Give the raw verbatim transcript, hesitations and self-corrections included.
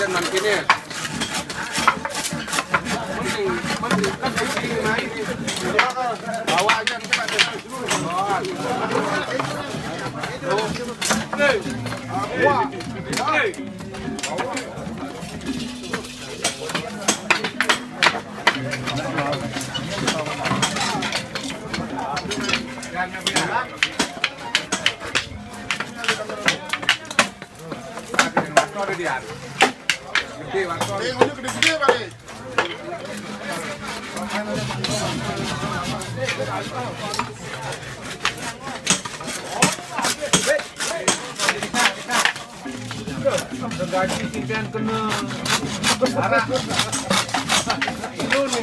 Nang kene. Penting, penting, kan penting, nah, ini. Bawahnya kita ada. Hei. Hei. Gaji kita yang kena. Arak. Kilo ni.